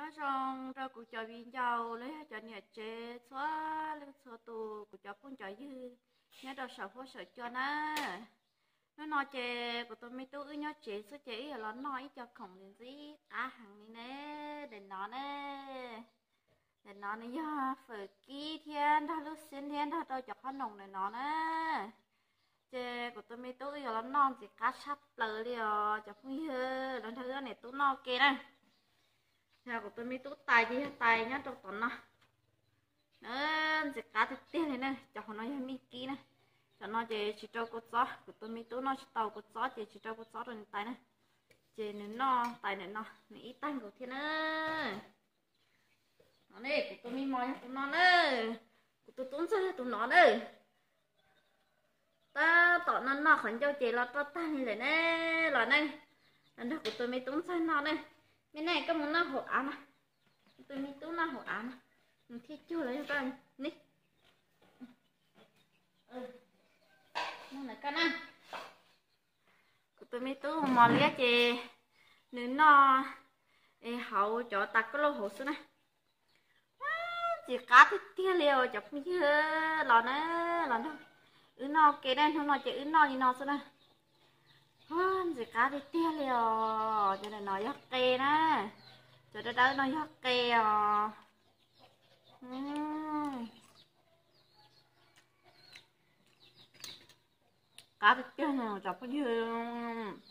Nyob zoo rau kuv cov viv ncaus los yog cov niam tsev txhua leej txhua tus, kuv cov phooj cov ywg nyob rau saum huab saum cua na. Hnub no ces kuv tus me tub wb nyob tsev xwb ces wb yuav los noj ib co khoom ntxim qab heev li ne. Daim no ne, daim no nws yog fawm kib thiab nrog lub xiab thiab nrog rau cov qhob noom ntawm no na. Ces kuv tus me tub wb yuav los noj ntxim qab tshaj plaws li os cov phooj ywg, los nrog wb niam tub noj ua ke na. Yog kuv tus me tub tais ces yog tais nyob rau tom no. Ntxim qab tiag tiag li na. Cov hauv no yog mij kib na. Cov no ces tsis rau kua txob, kuv tus me tub noj tsis tau kua txob ces tsis rau kua txob rau nws tais na. Ces nws noj tais ntawm no nws ib tag nkaus thiab na. No ne, kuv tus me mos yog tus no na. Kuv tus tub ntxawg yog tus no na. Tab tom no noj qhov ncauj ces los roj tag li lawm ne. Los ne, los nrog kuv tus me tub ntxawg noj ne. Me ne, koj mus noj hauv av no. Kuv tus me tub noj hauv av no, nws thiaj cuag los yog koj ne. Noj ntawm koj na. Kuv tus me tub mos liab ces nws noj es hauv cov tas koj lauj hauv xwb na. Ntxim qab tiag tiag li os cov phooj ywg, los na, los nrog wb noj ua ke na. Hnub no ces wb noj li no xwb na. Ntxim qab tiag tiag li os. Cov ntawm no yog qe na. Cov dawb dawb no yog qe os. Qab tiag tiag no cov phooj ywg.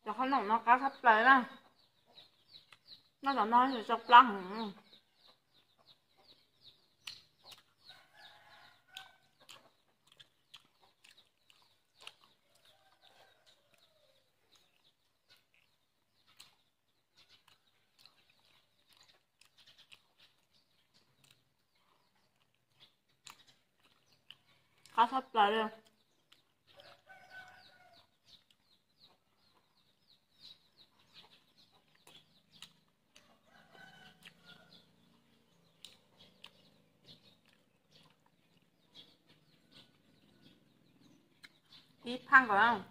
Cov qhob noom no qab tshaj plaws na. Noj cov no tsis tso plab heev. Qab tshaj plaws li. Ib phaj nkaus.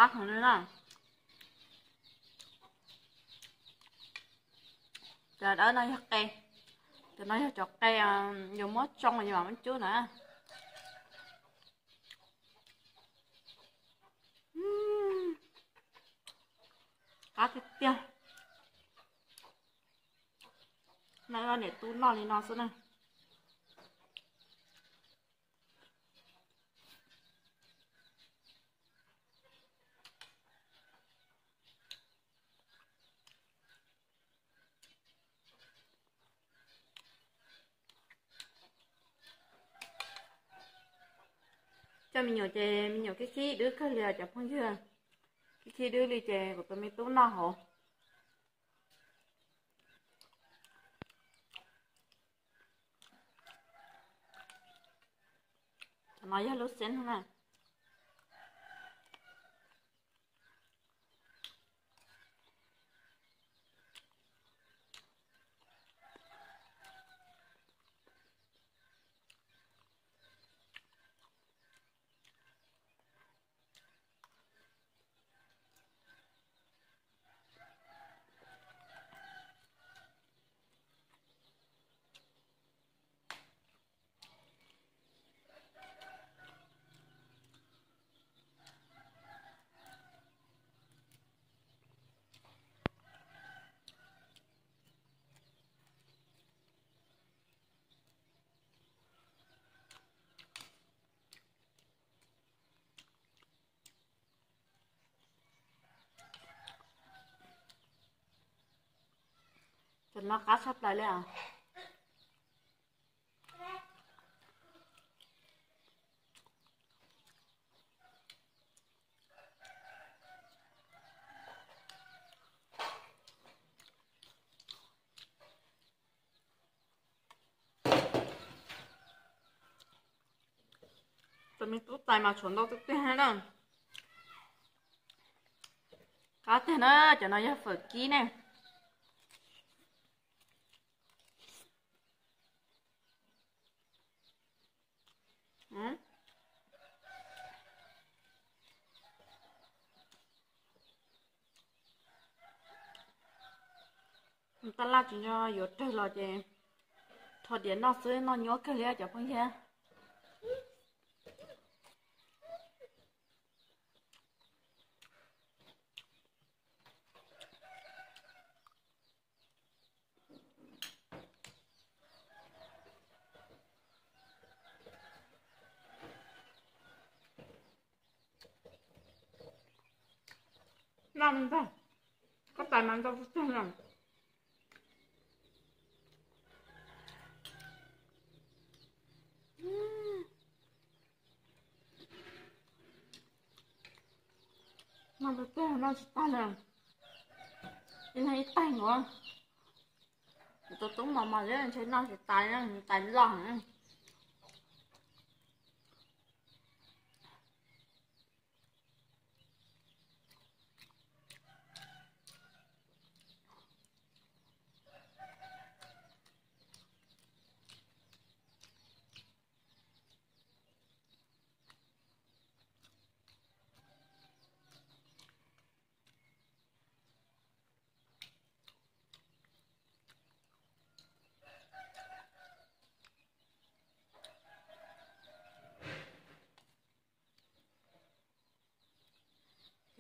Qab heev li na. Cov dawb no yog qe, cov no yog cov qe yuav muab tsoo yuav mam muab cub na. Qab tiag tiag. Noj niam tub noj li no xwb na. Coj me nyuam ces me nyuam khib khib dwb kawg li cov phooj ywg. Khib khib dwb li ces kuv tus me tub noj hauv. Cov no yog lub xeeb na. Cov no qab tshaj plaws li os. Cov me tub tais mas tshuav ntau tiag tiag na. Qab tiag na, cov no yog fawm kib ne. Tab laj tsis nco yuav rawg los ces rho diav noj xwb, noj nyuaj kawg li cov phooj ywg. Noj ntag, koj tais mas ntau tag na. Noj tag, noj tsis tag li. Ib leeg ib tais nkaus. Tus tub mos mos li ntshe noj tsis tas, tais loj.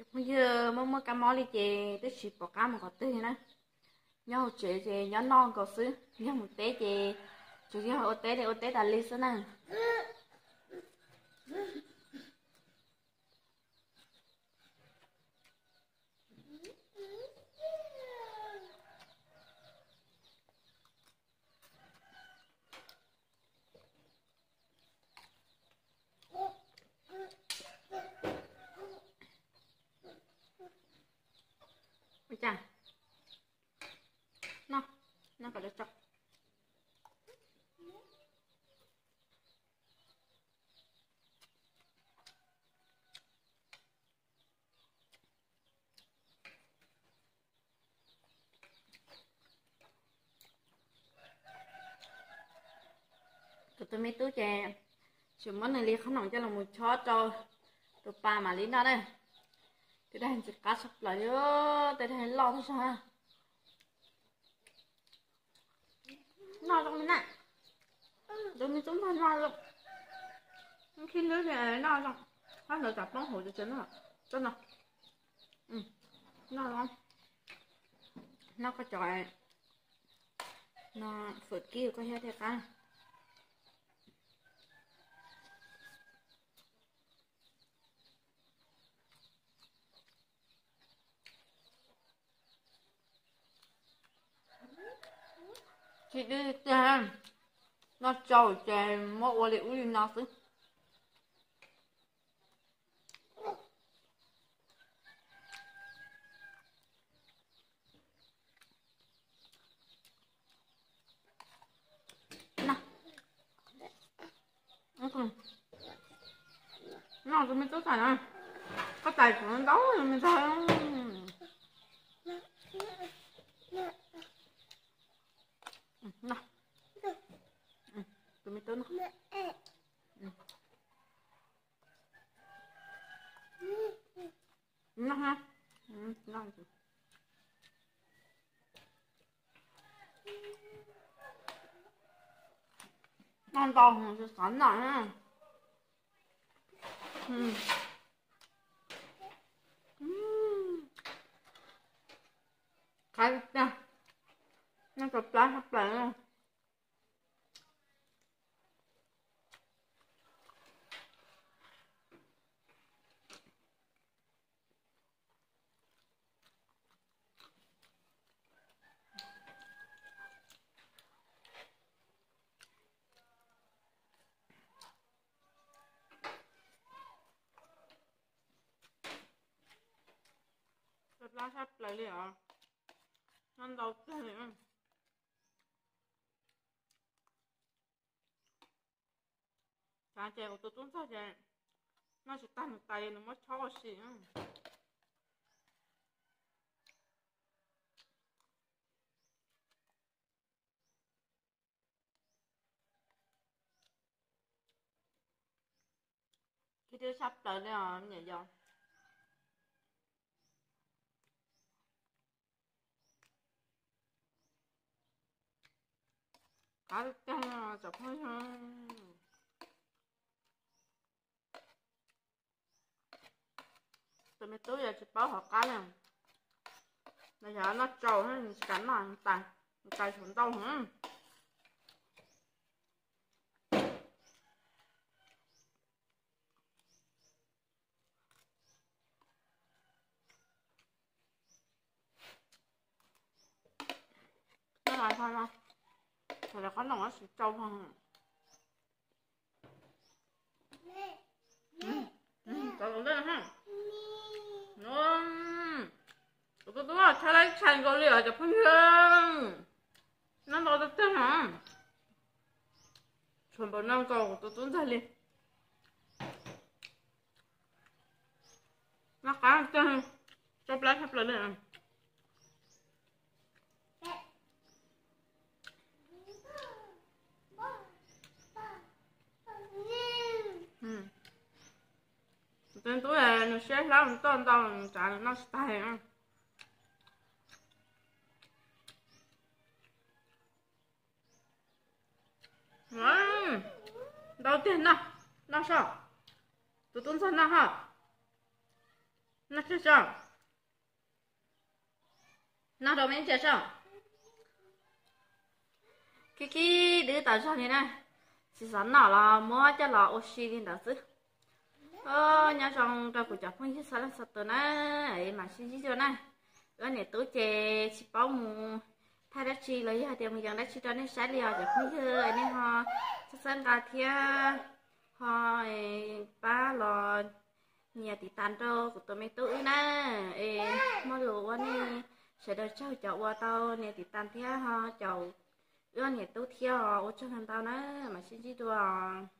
Cov phooj ywg, muaj muaj kab mob li ces twb tsis pom qab mus qhov twg na. Nyob hauv tsev ces nyob noj nkaus xwb, yog mus teb ces tsuas yog ua teb li ua teb tas li xwb na. Ua cas? Noj, noj kom tau tso. Kuv tus me tub ces tseem muab nws li qhob noom coj los mus chob rau tus pas mam li noj na. Tej daim ntxim qab tshaj plaws li, tej daim loj tag zog. Noj zoo li na. Tus me tub noj noj zoo. Khib hlwb li noj zoo. Qab ntawd tsam poob hauv tsev no. Noj zoo. Noj koj cov no, fawm kib koj thiab thiaj qab. Tsis dwb tiag, noj tsau ces muab ua li ub li no xwb. Noj, tus me tub tais na, koj tais kuv ntau me ntag. Tus me tub no. Noj, noj, noj ntau tsis xav noj. Qab tiag, noj tau plab tshaj plaws. Qab sab plaws li os. Noj ntau tiag li. Xav ces kuv tus tub ntxawg ces noj tsis tag nws tais li, nws muab chob ua si. Kiv twb sab plaws li os me nyuam yaus. Qab tiag tiag tsoom phooj ywg. Tus me tub yog tsis paub hov qab li, nws xyov noj tsau tsis kam noj tais, tais tshuav ntau heev. Qab no tsis tsau. Kuv tus tub tshaj laj tshaj nkaus li os cov phooj ywg. Noj ntau tiag tiag no. Tshuav npaum no nkaus kuv tus tub ntxawg li. Noj qab tiag, tsau plab tshaj plaws li. Tus tub nws siab hlab toj ntau, tsav nws noj tsis tag. Ntau tiag, noj, noj soj. Tus tub ntxawg noj ho. Noj kiag soj. Noj rau me ntsia soj. Khib khib dwb tas zog li na. Tsis xav noj los muab coj los ua si li ntawd xwb. Nyob zoo rau kuv cov phooj ywg txhua leej txhua tus na, es mam sib ntsib dua na. Wb niam tub ces tsis paub mus thaij dab tsi los yog tias mus yees dab tsi rau nej saib li os cov phooj ywg, nej ho txhawb txhawb nqa thiab ho pab los nias tiv tas rau kuv tus me tub wb na. Es muaj lus ua nej sawv daws tsaug cov uas tau nias tiv tas thiab ho caum wb niam tub thiab os, ua tsaug ntau na, mam sib ntsib dua os.